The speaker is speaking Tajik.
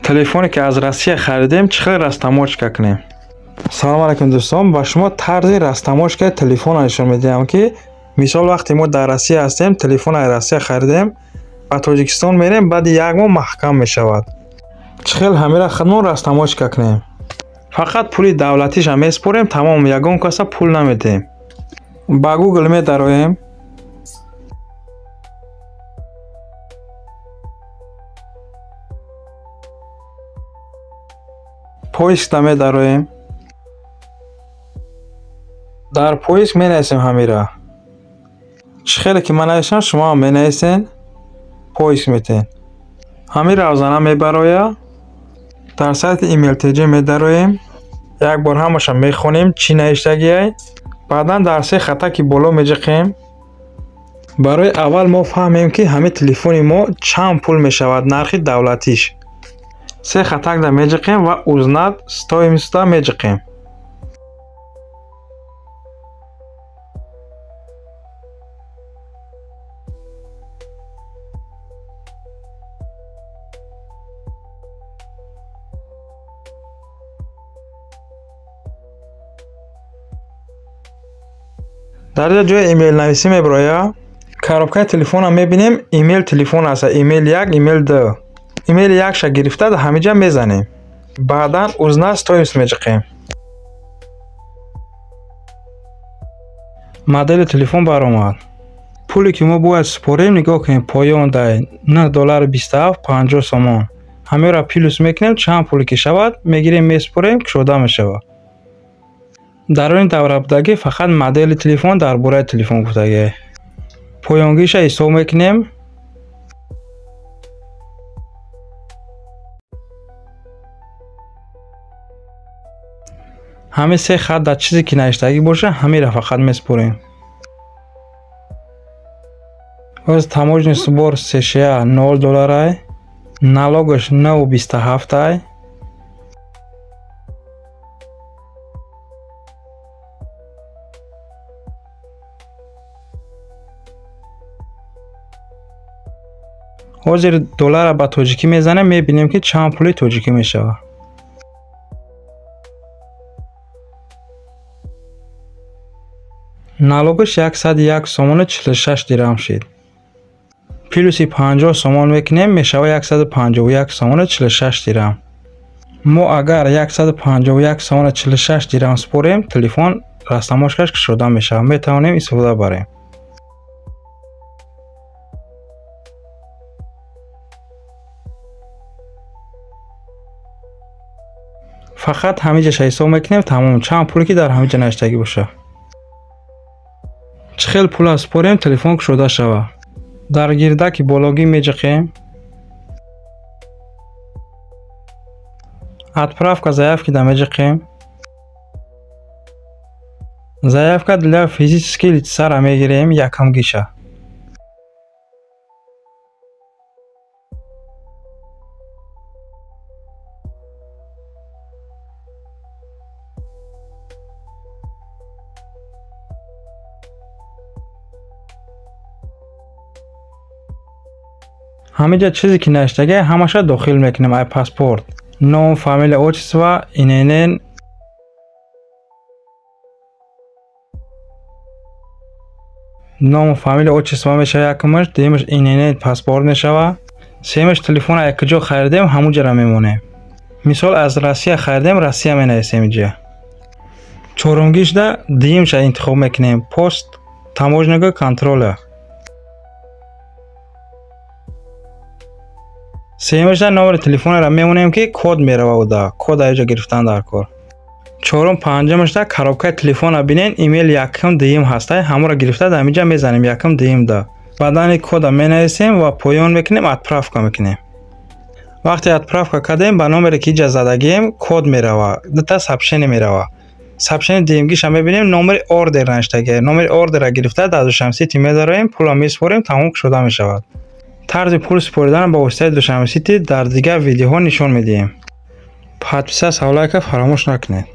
Телефоне ки аз Россия харидем, чӣ хел растаможка кунем? Салом алайкум, дӯстон, ба шумо тарзи растаможкаи телефонро нишон медиҳам, ки мисол вақте мо дар Россия ҳастем, телефон аз Россия харидем, ба Тоҷикистон мерем, баъди як моҳ маҳкам мешавад. Чӣ хел ҳамира худмон растаможка кунем? Фақат пули давлатиша месупорем, тамом, ягон каса пул намедиҳем. Ба Google медароем. Поискда медароем. Дар поиск менависем ҳамира. Чӣ хеле ки ман нависам, шумо ҳам менависен, поиск метен. Ҳамин равзана мебарояд. Дар сайти email.tj медароем. Як бор ҳамаша мехонем, чӣ навиштагиай. Баъдан дар се хата ки боло меҷиқем. Барои аввал мо фаҳмем, ки ҳамин телефони мо чанд пул мешавад, нархи давлатиш. Се хатакда меҷиқем ва узнать стоимостьда меҷиқем. Дар ин ҷои имейлнависӣ мебарояд. Коробкаи телефонро мебинем, имейл телефон аст, имейл як, имейл ду. Имейли якша гирифта дар ҳамин ҷа мезанем. Баъдан узнать стоимость меҷиқем. Модели телефон баромад. Пуле ки мо бояд супорем, нигоҳ кунем, поён дай 9 доллару 27 50 сомон. Ҳамеро плюс мекунем, чанд пуле ки шавад, мегирем, месупорем, кушода мешавад. Дар ин давра будагӣ фақат модели телефон, дар бораи телефон гуфтагӣ. Поёнгиша ҳисоб мекунем. Ҳамин се хат дар чизе ки навиштагӣ боша, ҳаминро фақат месупорем. Оз таможенный сбор США 0 долларай, налогаш 9,27 ай. Ҳозир долларро ба тоҷикӣ мезанем, мебинем, ки чанд пули тоҷикӣ мешавад. Налогаш 101 сомону 46 дирам шид. Плюси 50 сомон мекунем, мешавад 151 сомону 46 дирам. Мо агар 151 сомону 46 дирам супорем, телефон растаможкаш кушода мешавад, метавонем истифода барем. Фақат ҳамин ҷаша ҳисоб мекунем, тамом, чанд пуле ки дар ҳамин ҷа навиштагӣ бошад. Чӣ хел пула супорем, телефон кушода шавад. Дар гирдаки бологӣ меҷиқем. Отправка заявки да меҷиқем. Заявка для физических лицара мегирем, якамгиша. Ҳамин ҷа чизе ки навиштагӣ ҳамаша дохил мекунем, ай паспорт, ном, фамилия, отчество, ИНН, ном, фамилия, отчество мешава якумаш, дуюмаш ИНН, паспорт мешава, сеюмаш телефон аз куҷо харидем, ҳамун ҷара мемонем. Мисол аз Россия харидем, Россия менависем инҷа. Чорумгишда дуюмша интихоб мекунем, пост таможенного контроля. Сеюмашда номери телефонро мемонем, ки код мерава уда, код аёҷа гирифтан дар кор. Чорум, панҷумашда коробкаи телефонро бинен, имейл якум, дуюм ҳастай, ҳамонро гирифта дар ҳаминҷа мезанем, якум, дуюмда. Баъдан ин кода менависем ва поён мекунем, отправка мекунем. Вақте отправка кардем, ба номере ки иҷа задагием код мерава, дута сообщение мерава. Сообщение дуюмгиша мебинем, номери ордер навиштагия. Номери ордерро гирифта дар Душанбе Сити медароем, пулро месупорем, тамом, кушода мешавад. Тарзи пул супориданро ба воситаи Душанбе Сити дар дигар видеоҳо нишон медиҳем. Подписаться, лайка фаромӯш накунед.